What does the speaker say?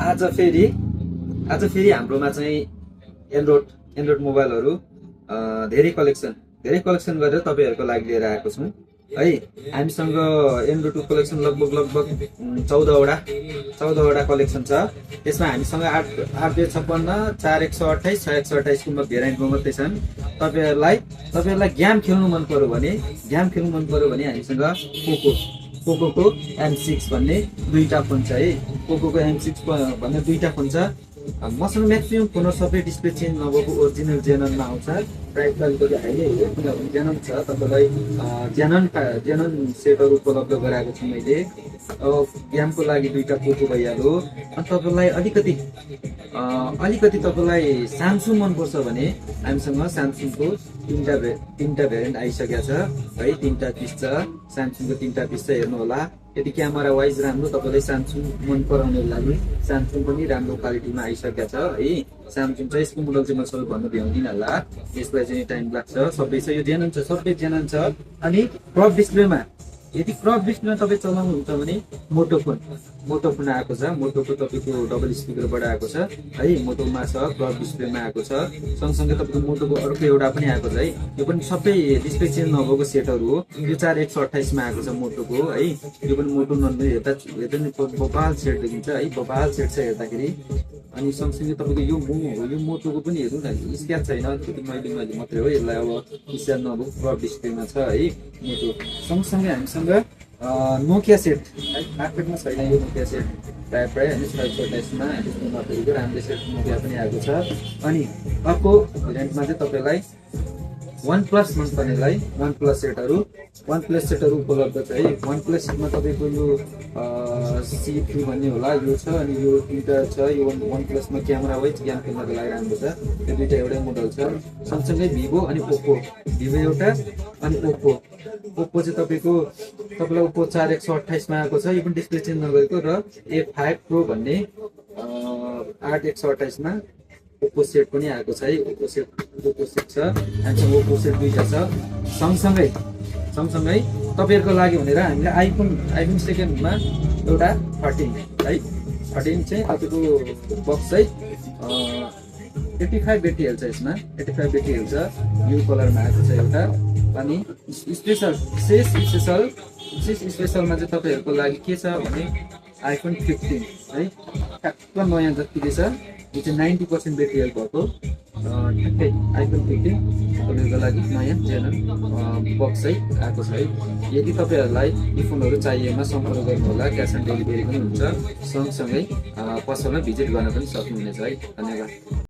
आज फेरि हाम्रोमा चाहिँ एन्ड्रोइड मोबाइलहरू धेरै कलेक्सन गरेर तपाईँहरूको लागि लिएर आएको छौँ है। हामीसँग एन्ड्रोइडको कलेक्सन लगभग 14वटा कलेक्सन छ। त्यसमा हामीसँग 8/56, 4/128, 6/128 को भेरिएन्टमा मात्रै छन्। तपाईँहरूलाई गेम खेल्नु मन पर्यो भने हामीसँग पोकोको M6 भन्ने दुईटा फोन छ है। पोकोको M6 भन्ने दुईटा फोन छ। मसँग म्याक्सिमम फोनहरू सबै डिस्प्ले चेन्ज नभएको ओरिजिनल जेननमा आउँछ। प्राइस अलिकति हाइले किनभने जेनन छ, तपाईँलाई जेनन सेटहरू उपलब्ध गराएको छु मैले। गेमको लागि दुईटा पोको भइहाल्यो। अनि तपाईँलाई अलिकति तपाईँलाई स्यामसङ मनपर्छ भने हामीसँग स्यामसङको तीनटा भेरिएन्ट आइसकेको छ है। तीनटा पिस छ, स्यामसङको तीनटा पिस छ, हेर्नु होला। यदि क्यामेरा वाइज राम्रो, तपाईँलाई स्यामसङ मन पराउनको लागि स्यामसङ पनि राम्रो क्वालिटीमा आइसकेको छ है। स्यामसङ चाहिँ यसको मोडल चाहिँ म सबै भन्नु भ्याउँदिनँ होला, यसलाई चाहिँ टाइम लाग्छ। सबै छ, यो जेनन छ, सबै जेनन छ। अनि क्रप डिस्प्लेमा तपाईँ चलाउनुहुन्छ भने मोटो फोन आएको छ। मोटोको तपाईँको डबल स्पिकरबाट आएको छ है। मोटोमा छ, क्रप डिस्प्लेमा आएको छ। सँगसँगै तपाईँको मोटोको अर्को एउटा पनि आएको छ है। यो पनि सबै डिस्प्ले चेन्ज नभएको सेटहरू हो। यो 4/128 आएको छ मोटोको है। यो पनि मोटो नम्बर हेर्दा नि बबाल सेट देखिन्छ है। बबाल सेट छ हेर्दाखेरि। अनि सँगसँगै तपाईँको यो मोटोको पनि हेर्नु न, स्क्याच छैन, अलिकति मैले मात्रै हो। यसलाई अब स्क्याच नभएको क्रप डिस्प्लेमा छ है मोटो। सँगसँगै हामीसँग नोकिया सेट है। मार्केटमा छैन यो नोकिया सेट प्रायः अनि 6/128मा यसको नभएको राम्रो सेट नोकिया पनि आएको छ। अनि अर्को भेरिएन्टमा चाहिँ तपाईँलाई वान प्लस मनपर्नेलाई वान प्लस सेटहरू उपलब्ध छ है। वान प्लस सेटमा तपाईँको यो C3 भन्ने होला, यो छ। अनि यो दुईटा छ। यो वान प्लसमा क्यामेरा वाइज गेम खेल्नको लागि राम्रो छ। यो दुईटा एउटै मोडल छ। सँगसँगै भिभो अनि भिभो एउटा अनि ओप्पो चाहिँ तपाईँलाई ओप्पो 4/128मा आएको छ। यो पनि डिस्प्ले चेन्ज नगरेको र A5 प्रो भन्ने 8/128मा ओप्पो सेट पनि आएको छ है। ओप्पो सेट छ। हामीसँग ओप्पो सेट दुईटा छ। सँगसँगै तपाईँहरूको लागि भनेर हामीले आइफोन सेकेन्डमा एउटा 13 है। 13 चाहिँ तपाईँको बक्स चाहिँ 85 ब्याट्री हेल्छ। यसमा 85 ब्याट्री हेल्छ। यो कलरमा आएको छ एउटा। अनि स्पेसलमा चाहिँ तपाईँहरूको लागि के छ भने आइफोन 15 है। ठ्याक्क नयाँ जतिकै छ। यो चाहिँ 90% ब्याट्री हेल्थ भएको ठ्याक्कै आइफोन 15 तपाईँहरूको लागि नयाँ जेनरल बक्स चाहिँ आएको छ है। यदि तपाईँहरूलाई यी फोनहरू चाहिएमा सम्पर्क गर्नुहोला। क्यास अन डेलिभरी पनि हुन्छ। सँगसँगै पसलमा भिजिट गर्न पनि सक्नुहुनेछ है। धन्यवाद।